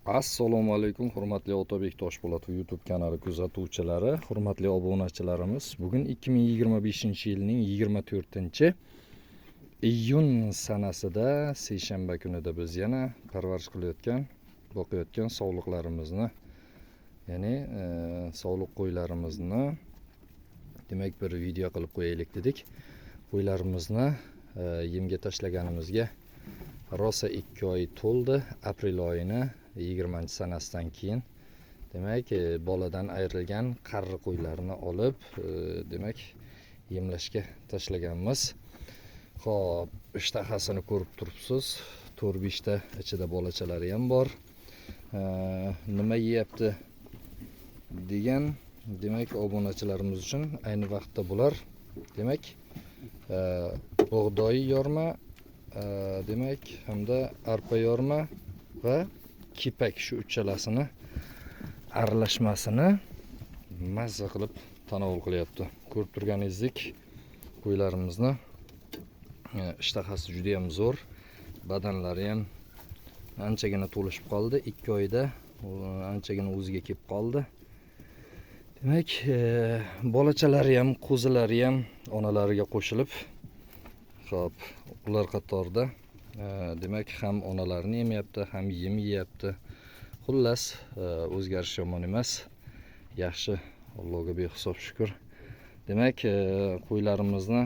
Assalomu alaykum, hurmatli Otabek Toshpo'latov YouTube kanali kuzatuvchilari, hurmatli obunachilarimiz. Bugun 2025-yilning 24-iyun sanasida, seshanba kunida biz yana parvarish qilayotgan, boqayotgan sovliqlarimizni, ya'ni sovliq qo'ylarimizni, demak, bir video qilib qo'yaylik dedik. Qo'ylarimizni yemga tashlaganimizga rosa 2 oy to'ldi. Aprel oyini 20 sanasidan keyin, demak, boladan ayrilgan qari qo'ylarni olib, demak, yemlashga tashlaganmiz. Xo'p, ishtahasini ko'rib turibsiz. To'rt beshta ichida bolachalari ham bor. Nima yeyapti degan, demak, obunachilarimiz uchun ayni vaqtda bular, demak, bug'doy yorma, demak, hamda arpa yorma va kepak, shu uchalasini aralashmasini mazza qilib tanovul qilyapti. Ko'rib turganingizdek, qo'ylarimizni ishtahasi juda ham zo'r, badanlari ham anchagina to'lishib qoldi. 2 oyda anchagina o'ziga kelib qoldi. Demak, bolachalari ham, qo'zilari ham onalariga qo'shilib, xo'p, ular qatorida, demak, ham onalarini yemayapti, ham yem yeyapti. Xullas, o'zgarish yomon emas, yaxshi, Allohga behisob shukur. Demak, qo'ylarimizni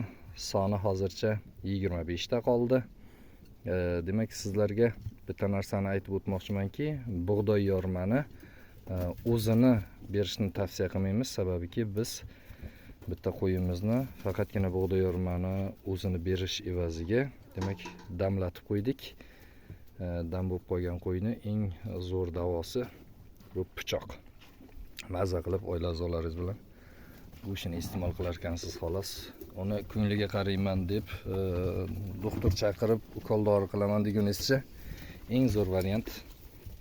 soni hozircha 25 ta qoldi. Demak, sizlarga bitta narsani aytib o'tmoqchimanki, bug'doy yormani o'zini berishni tavsiya qilmaymiz, sababiki biz bitta qo'yimizni faqatgina bug'doy yormani o'zini berish evaziga, demak, damlatib qo'ydik. Dam bo'lib qolgan qo'yni eng zo'r davosi bu pichoq. Maza qilib oila a'zolaringiz bilan go'shtini iste'mol qilar ekansiz, xolos. Uni ko'ngliga qarayman deb doktor chaqirib, ukol dori qilaman degunizcha, eng zo'r variant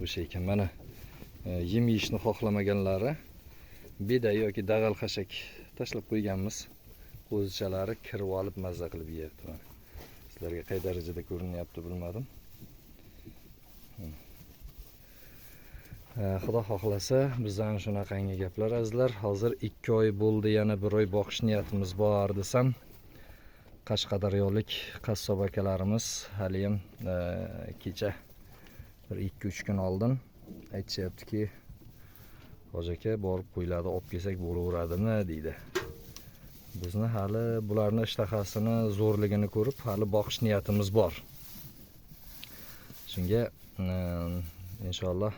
o'sha ekan. Mana, yem yeyishni xohlamaganlari beda yoki dag'al xashak tashlab qo'yganmiz, qo'zichalari kirib olib, mazza qilib yeyapti. Mana, sizlarga qay darajada ko'rinyapti, bilmadim. Xudo xohlasa, bizdan shunaqangi gaplar, azizlar. Hozir 2 oy bo'ldi, yana bir oy boqish niyatimiz bor desam, qashqadaryolik qassob akalarimiz haliyam kecha bir 2-3 kun oldin aytishyaptiki, "Hoji aka, borib qo'ylarni olib kelsak bo'laveradimi?" deydi. Bizni hali bularni ishtahasini zo'rligini ko'rib, hali boqish niyatimiz bor. Shunga inshaalloh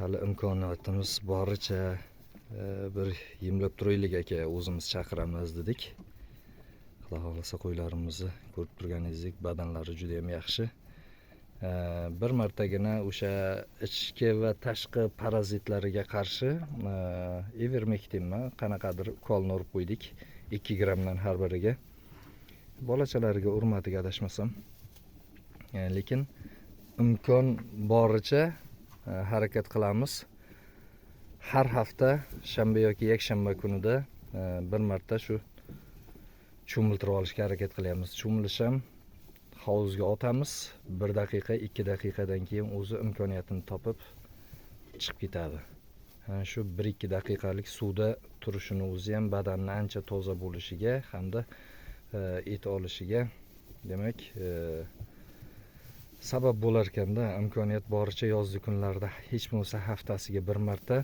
hali imkoniyatimiz boricha bir yemlab turaylik, aka, o'zimiz chaqiramiz dedik. Xudo xohlasa, qo'ylarimizni ko'rib turganingizdek, badanlari juda ham yaxshi. Bir martagina o'sha ichki va tashqi parazitlariga qarshi ivermektinmi, qanaqadir ukolni urib qo'ydik, 2 grammdan har biriga. Bolachalariga urmadik, adashmasam. Lekin imkon boricha harakat qilamiz, har hafta shanba yoki yakshanba kunida bir marta shu cho'miltirib olishga harakat qilyapmiz. Cho'milish ham hovuzga otamiz, bir daqiqa, 2 daqiqadan keyin o'zi imkoniyatini topib chiqib ketadi. Ana shu 1-2 daqiqalik suvda turishini o'zi ham badanni ancha toza bo'lishiga hamda et olishiga, demak, sabab bo'lar ekanda. Imkoniyat boricha yozgi kunlarda hech bo'lmasa haftasiga bir marta,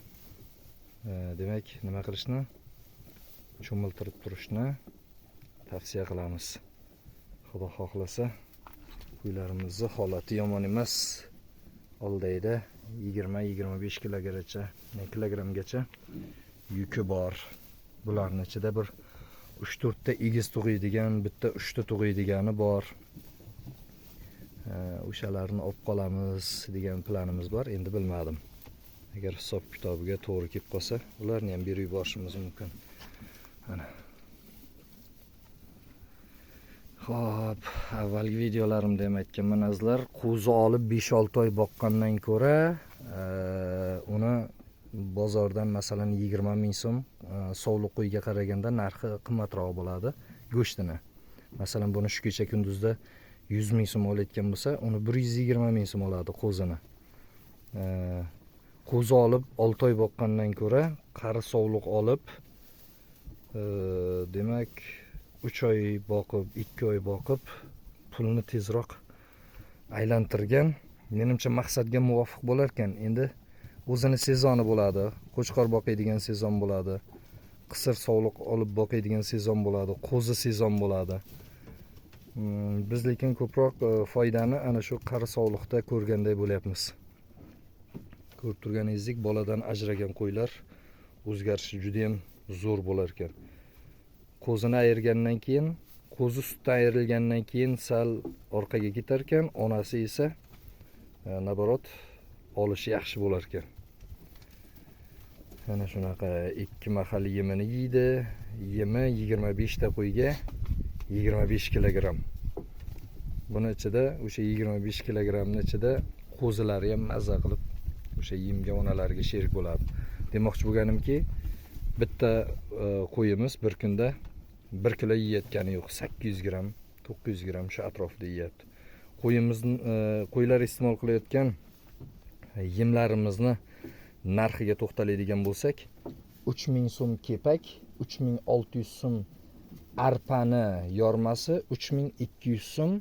demak, nima qilishni, cho'miltirib turishni tavsiya qilamiz. Xudo xohlasa, qo'ylarimizni holati yomon emas. Oldayda 20-25 kilogrammgacha yuki bor. Bularni ichida bir uch to'rtta egiz tug'iydigan, bitta uchta tug'iydigani bor. O'shalarni olib qolamiz degan planimiz bor endi, bilmadim, agar hisob kitobiga to'g'ri kelib qolsa, ularni ham berib yuborishimiz mumkin. Ana. Xo'p, avvalgi videolarimda ham aytganman, azizlar, qo'zi olib 5-6 oy boqqandan ko'ra, uni bozordan, masalan, 20 ming so'm sovliq qo'yga qaraganda narxi qimmatroq bo'ladi go'shtini. Masalan, buni shu kecha kunduzda 100 ming so'm olayotgan bo'lsa, uni 120 ming so'm oladi qo'zini. Qo'zi olib 6 oy boqqandan ko'ra qari sovliq olib, demak 3 oy boqib, 2 oy boqib pulni tezroq aylantirgan menimcha maqsadga muvofiq bo'lar ekan. Endi o'zini sezoni bo'ladi, qo'chqor boqadigan sezon bo'ladi, qisir sovliq olib boqadigan sezon bo'ladi, qo'zi sezon bo'ladi. Biz lekin ko'proq foydani ana shu qari sovliqda ko'rganday bo'lyapmiz. Ko'rib turganingizdek, boladan ajragan qo'ylar o'zgarishi juda ham zo'r bo'lar ekan. Qo'zini ayirgandan keyin, qo'zi sutdan ayrilgandan keyin sal orqaga ketar ekan, onasi esa наоборот olishi yaxshi bo'lar ekan. Ana shunaqa 2 mahal yemini yeydi. Yemi 25 ta qo'yga 25 kilogramm. Buni ichida o'sha 25 kilogrammni ichida qo'zilari ham mazza qilib o'sha yemga onalariga sherik bo'ladi. Demoqchi bo'lganimki, bitta qo'yimiz bir kunda 1 kilo yeyotgani yo'q, 800 gramm, 900 gramm shu atrofida yeyapti. Qo'yimizni qo'ylar iste'mol qilayotgan yemlarimizni narxiga to'xtaladigan bo'lsak, 3000 so'm kepak, 3600 so'm arpani yormasi, 3200 so'm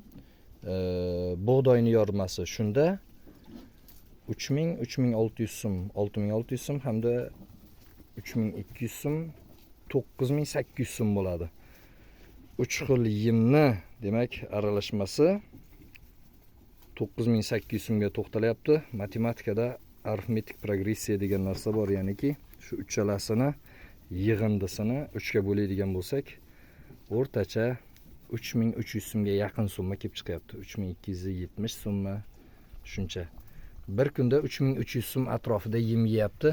bug'doyni yormasi. Shunda 3000, 3600 so'm, 6600 so'm hamda 3200 so'm, 9800 so'm bo'ladi. 3 xil yemni demak aralashmasi 9800 so'mga to'xtalyapti. Matematikada arifmetik progressiya degan narsa bor, ya'niki shu uchalasini yig'indisini 3 ga bo'ladigan bo'lsak, o'rtacha 3300 so'mga yaqin summa kelib chiqyapti. 3270 so'mmi shuncha. Bir kunda 3300 so'm atrofida yem yeyapti.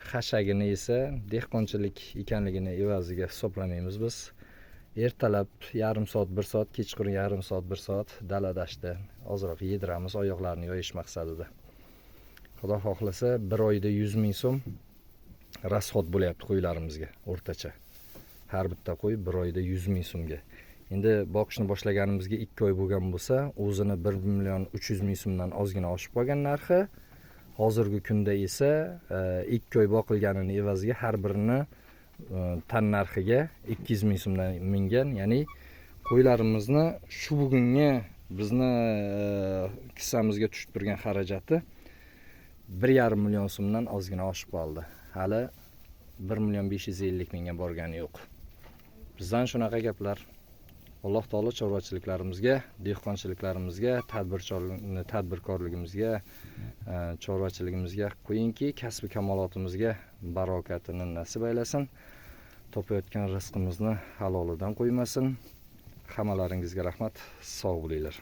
Xashagini esa dehqonchilik ekanligini evaziga hisoblamaymiz biz. Ertalab yarim soat, 1 soat, kechqurun yarim soat, 1 soat dala dashtda ozroq yediramiz oyoqlarini yoyish maqsadida. Xudo xohlasa bir oyda 100 ming so'm расход bo'lyapti qo'ylarimizga o'rtacha. Har bitta qo'y bir oyda 100 ming so'mga. Endi boqishni boshlaganimizga 2 oy bo'lgan bo'lsa, o'zini 1 million 300 ming so'mdan ozgina oshib qolgan narxi. Hozirgi kunda esa 2 oy boqilganini evaziga har birini tan narxiga 200 ming so'mdan mingan. Ya'ni qo'ylarimizni shu bugungi bizni kissamizga tushib turgan xarajati 1,5 million so'mdan ozgina oshib qoldi. Hali 1 million 550 mingga borgani yo'q. Bizdan shunaqa gaplar. Alloh taolo chorvachiliklarimizga, dehqonchiliklarimizga, tadbirkorligimizga, chorvachiligimizga qo'yingki, kasbi kamolotimizga barokatini nasib aylasin. Topayotgan rizqimizni halolidan qo'ymasin. Hammalaringizga rahmat. Sog' bo'linglar.